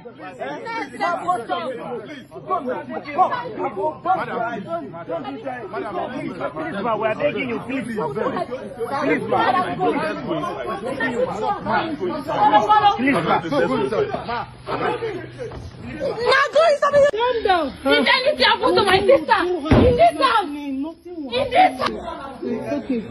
Please, ma, we are begging you, please. Please, ma. Please, ma. Calm down. If anything happens to my sister, in this house, in this house. Okay.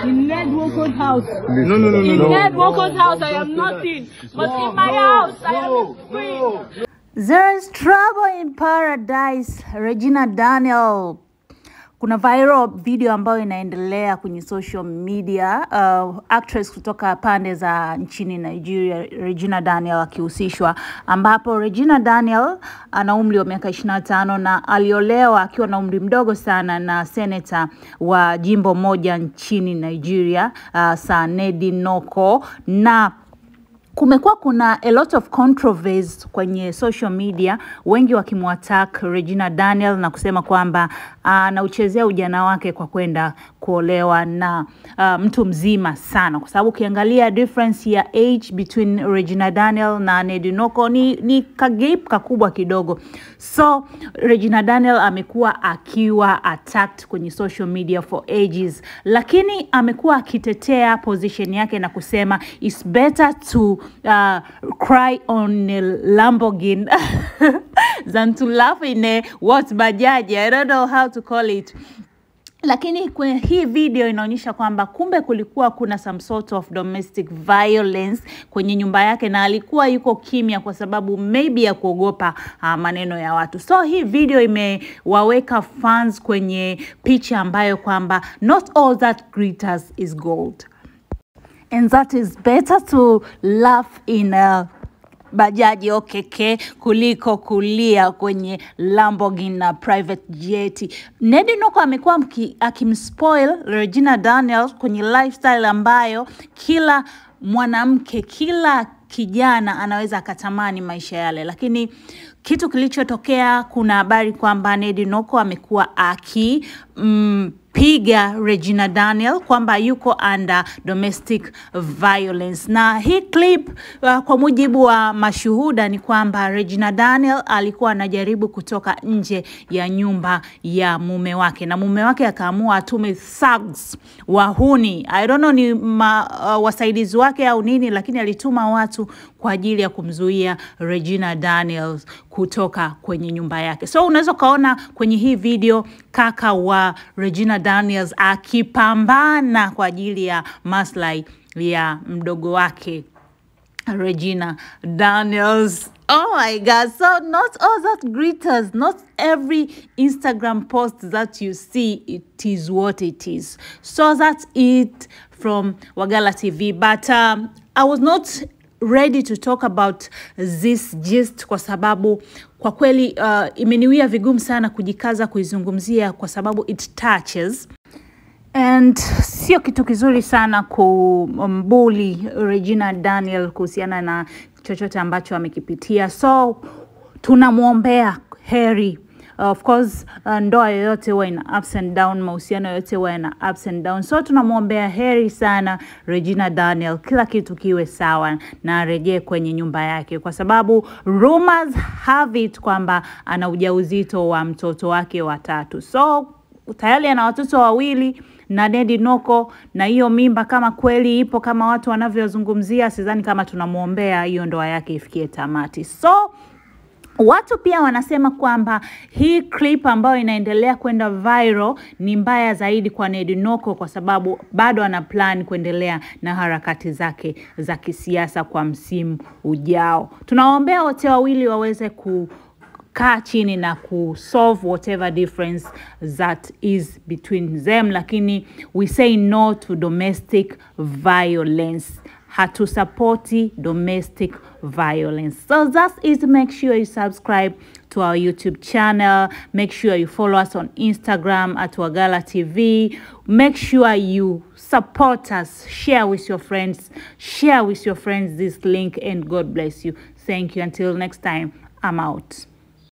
In Ned Nwoko's house. No, no, no, In no. Ned Nwoko's house, I am nothing. But in my house, I am queen. There is trouble in paradise. Regina Daniel. Kuna viral video ambayo inaendelea kwenye social media, actress kutoka pande za nchini Nigeria, Regina Daniel akihusishwa, ambapo Regina Daniel ana umri wa miaka 25 na aliolewa akiwa na umri mdogo sana na senator wa jimbo moja nchini Nigeria, Sir Ned Nwoko, na kumekuwa kuna a lot of controversy kwenye social media, wengi wakimuattack Regina Daniel na kusema kwamba anauchezea ujana wake kwa kwenda kuolewa na mtu mzima sana, kwa sababu ukiangalia difference ya age between Regina Daniel na Ned Nwoko ni kagap kakubwa kidogo. So Regina Daniel amekuwa akiwa attacked kwenye social media for ages, lakini amekuwa akitetea position yake na kusema it's better to cry on a Lamborghini than to laugh in a what bajaji, I don't know how to call it. Lakini kwenye hii video inaonyesha kwamba kumbe kulikuwa kuna some sort of domestic violence kwenye nyumba yake, na alikuwa yuko kimya kwa sababu maybe ya kuogopa maneno ya watu. So hii video imewaweka fans kwenye picha ambayo kwamba not all that glitters is gold, and that is better to laugh in a bajaji okeke kuliko kulia kwenye Lamborghini na private jet. Ned Nwoko amekuwa akimspoil Regina Daniel kwenye lifestyle ambayo kila mwanamke, kila kijana anaweza akatamani maisha yale, lakini kitu kilichotokea, kuna habari kwamba Ned Nwoko amekuwa akimpiga Regina Daniel, kwamba yuko under domestic violence. Na hii clip, kwa mujibu wa mashuhuda, ni kwamba Regina Daniel alikuwa anajaribu kutoka nje ya nyumba ya mume wake, na mume wake akaamua atume thugs, wahuni, I don't know ni wasaidizi wake au nini, lakini alituma watu kwa ajili ya kumzuia Regina Daniel kutoka kwenye nyumba yake. So unaweza ukaona kwenye hii video kaka wa Regina Daniels akipambana kwa ajili ya maslahi ya mdogo wake Regina Daniels. Oh my God. So not all that glitters, not every Instagram post that you see, it is what it is. So that's it from Wagala TV. But I was not ready to talk about this gist kwa sababu kwa kweli imeniwia vigumu sana kujikaza kuizungumzia, kwa sababu it touches. And sio kitu kizuri sana kumbully Regina Daniel kuhusiana na chochote ambacho amekipitia. So tunamwombea heri. Of course, ndoa yoyote huwa ina ups and down, mahusiano yoyote huwa ina ups and down. So tunamwombea heri sana Regina Daniel, kila kitu kiwe sawa na arejee kwenye nyumba yake, kwa sababu rumors have it kwamba ana ujauzito wa mtoto wake wa tatu. So tayari ana watoto wawili na Ned Nwoko, na hiyo mimba kama kweli ipo kama watu wanavyozungumzia, sidhani kama tunamwombea hiyo ndoa yake ifikie tamati. So watu pia wanasema kwamba hii clip ambayo inaendelea kwenda viral ni mbaya zaidi kwa Ned Nwoko, kwa sababu bado ana plan kuendelea na harakati zake za kisiasa kwa msimu ujao. Tunawaombea wote wawili waweze kukaa chini na kusolve whatever difference that is between them, lakini we say no to domestic violence. Hatusupporti domestic violence. So that's it. Make sure you subscribe to our YouTube channel. Make sure you follow us on Instagram at Wagala TV. Make sure you support us. Share with your friends. Share with your friends this link, and God bless you. Thank you. Until next time, I'm out.